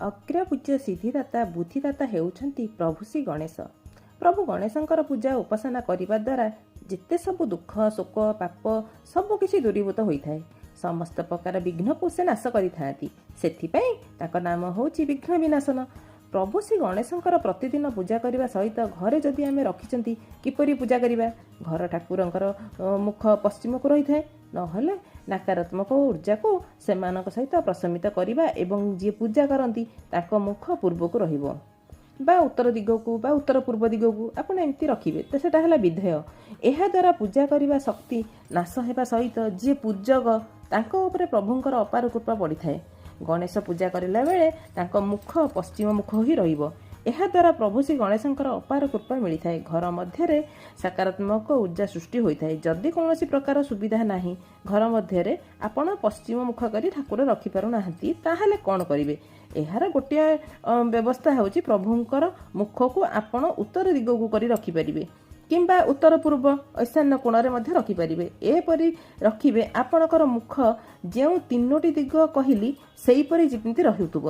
ଅଗ୍ରପୂଜ୍ୟ ସିଦ୍ଧିଦାତା ବୁଦ୍ଧିଦାତା ହେଉଛନ୍ତି ପ୍ରଭୁ ଶ୍ରୀ ଗଣେଶ। ପ୍ରଭୁ ଗଣେଶଙ୍କର ପୂଜା ଉପାସନା କରିବା ଦ୍ୱାରା ଯେତେ ସବୁ ଦୁଃଖ, ଶୋକ, ପାପ ସବୁ କିଛି ଦୂରୀଭୂତ ହୋଇଥାଏ। ସମସ୍ତ ପ୍ରକାର ବିଘ୍ନକୁ ସେ ନାଶ କରିଥାନ୍ତି। ସେଥିପାଇଁ ତାଙ୍କ ନାମ ହେଉଛି ବିଘ୍ନ ବିନାଶନ। ପ୍ରଭୁ ଶ୍ରୀ ଗଣେଶଙ୍କର ପ୍ରତିଦିନ ପୂଜା କରିବା ସହିତ ଘରେ ଯଦି ଆମେ ରଖିଛନ୍ତି, କିପରି ପୂଜା କରିବା? ଘର ଠାକୁରଙ୍କର ମୁଖ ପଶ୍ଚିମକୁ ରହିଥାଏ, ନହେଲେ ନକାରାତ୍ମକ ଉର୍ଜାକୁ ସେମାନଙ୍କ ସହିତ ପ୍ରଶମିତ କରିବା ଏବଂ ଯିଏ ପୂଜା କରନ୍ତି ତାଙ୍କ ମୁଖ ପୂର୍ବକୁ ରହିବ ବା ଉତ୍ତର ଦିଗକୁ ବା ଉତ୍ତର ପୂର୍ବ ଦିଗକୁ ଆପଣ ଏମିତି ରଖିବେ ତ ସେଟା ହେଲା ବିଧେୟ। ଏହାଦ୍ୱାରା ପୂଜା କରିବା ଶକ୍ତି ନାଶ ହେବା ସହିତ ଯିଏ ପୂଜକ ତାଙ୍କ ଉପରେ ପ୍ରଭୁଙ୍କର ଅପାର କୃପା ପଡ଼ିଥାଏ। ଗଣେଶ ପୂଜା କରିଲା ବେଳେ ତାଙ୍କ ମୁଖ ପଶ୍ଚିମ ମୁଖ ହୋଇ ରହିବ। ଏହାଦ୍ୱାରା ପ୍ରଭୁ ଶ୍ରୀ ଗଣେଶଙ୍କର ଅପାର କୃପା ମିଳିଥାଏ। ଘର ମଧ୍ୟରେ ସକାରାତ୍ମକ ଉର୍ଜା ସୃଷ୍ଟି ହୋଇଥାଏ। ଯଦି କୌଣସି ପ୍ରକାର ସୁବିଧା ନାହିଁ, ଘର ମଧ୍ୟରେ ଆପଣ ପଶ୍ଚିମ ମୁଖ କରି ଠାକୁର ରଖିପାରୁନାହାନ୍ତି, ତାହେଲେ କ'ଣ କରିବେ? ଏହାର ଗୋଟିଏ ବ୍ୟବସ୍ଥା ହେଉଛି, ପ୍ରଭୁଙ୍କର ମୁଖକୁ ଆପଣ ଉତ୍ତର ଦିଗକୁ କରି ରଖିପାରିବେ କିମ୍ବା ଉତ୍ତର ପୂର୍ବ ଐଶାନ୍ୟ କୋଣରେ ମଧ୍ୟ ରଖିପାରିବେ। ଏପରି ରଖିବେ, ଆପଣଙ୍କର ମୁଖ ଯେଉଁ ତିନୋଟି ଦିଗ କହିଲି ସେହିପରି ଯେମିତି ରହୁଥିବ।